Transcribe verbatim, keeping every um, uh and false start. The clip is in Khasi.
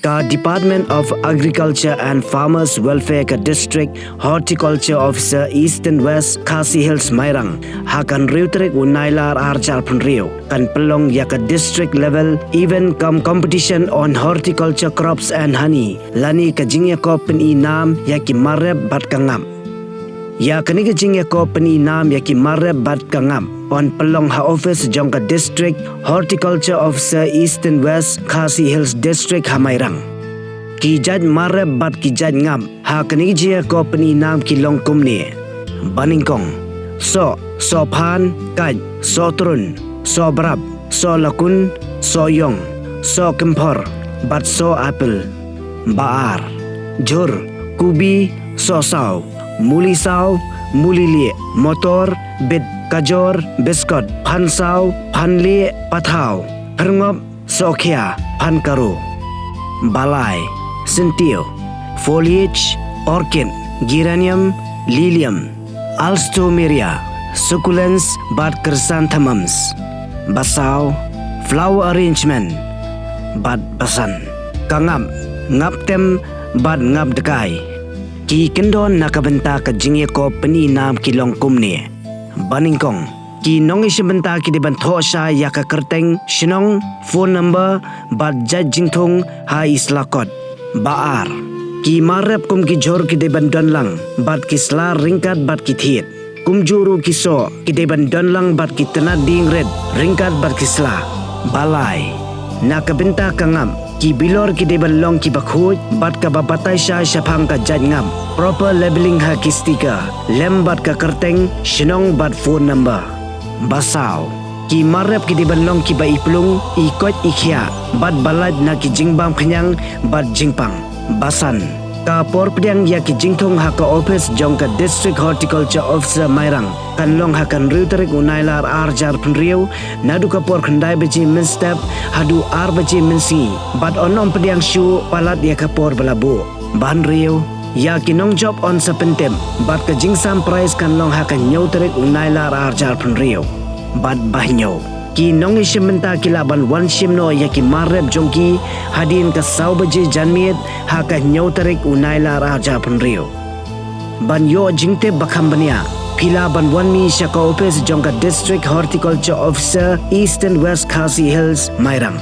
Ka Department of Agriculture and Farmers Welfare ka District Horticulture Officer Eastern West Khasi Hills Mairang, ha ka hynriew tarik u Nailar ar hajar arphew hynriew, kan pynlong ïa ka district level event cum competition on horticulture crops and honey, lane ka jingïakob pyni nam ïa ki mar rep bad ka ngap. Ïa kane ka jingïakob pyni nam ïa ki mar rep bad ka ngap yn pynlong ha office jong ka District Horticulture Officer Eastern West Khasi Hills District ha Mairang. Ki jait mar rep bad ki jait ngap ha kane ka jingïakob pyni nam ki long kumne: banyngkong, soh, sohphan, kait, sohtrun, sohbrap, sohlakun, sohïong, sohkymphor bad sohapple. Ba ar, jhur, kubi, sohsaw, mulisaw, mulilieh, motor, bit, kajor, biskot, phansaw, phanlieh, pathaw, phyrngop, sohkhia, phankaro. Ba lai, syntiew, foliage, orchid, geranium, lilium, alstroemeria, succulents bad chrysanthemums. Ba saw, flower arrangement. Bad ba san, ka ngap, ngap tem bad ngap dkai. Ki kyndon na ka bynta ka jingïakob pyni nam ki long kumne: banyngkong, ki nongïashim bynta ki dei ban thoh shai ïa ka kyrteng, shnong, phone number bad jait jingthung ha i sla kot. Ba ar, ki mar rep kum ki jhur ki dei ban don lang bad ki sla ryngkat bad ki thied. Kumjuh ruh ki soh ki dei ban don lang bad ki tnat dieng rit ryngkat bad ki sla. Ba lai, na ka bynta ka ngap, ki bilor ki dei ban long kiba khuid bad kaba batai shai shaphang ka jait ngap, proper labelling ha ki sticker, lem bad ka kyrteng, shnong bad phone number. Ba saw, ki mar rep ki dei ban long kiba i plung, i koit i khiah bad ba lait na ki jingbam khñiang bad jingpang. Ba san, ka por pdiang ïa ki jingthung ha ka office jong ka District Horticulture Officer Mairang kan long ha ka hynriew tarik u Nailar ar hajar arphew hynriew, naduh ka por khyndai baje mynstep haduh ar baje mynsngi, bad yn ym pdiang shuh palat ïa ka por ba la buh. Ba hynriew, ïa ki nongjop yn sa pyntip bad ka jingsam prize kan long ha ka hynñiew tarik u Nailar ar hajar arphew hynriew. Bad ba hynñiew, ki nongïashim bynta ki lah ban wan shim noh ïa ki mar rep jong ki hadien ka saw baje janmiet ha ka hynñiew tarik u Nailar ar hajar arphew hynriew. Ban ïoh jingtip ba kham bniah, phi lah ban wan mih sha ka office jong ka District Horticulture Officer Eastern West Khasi Hills, Mairang.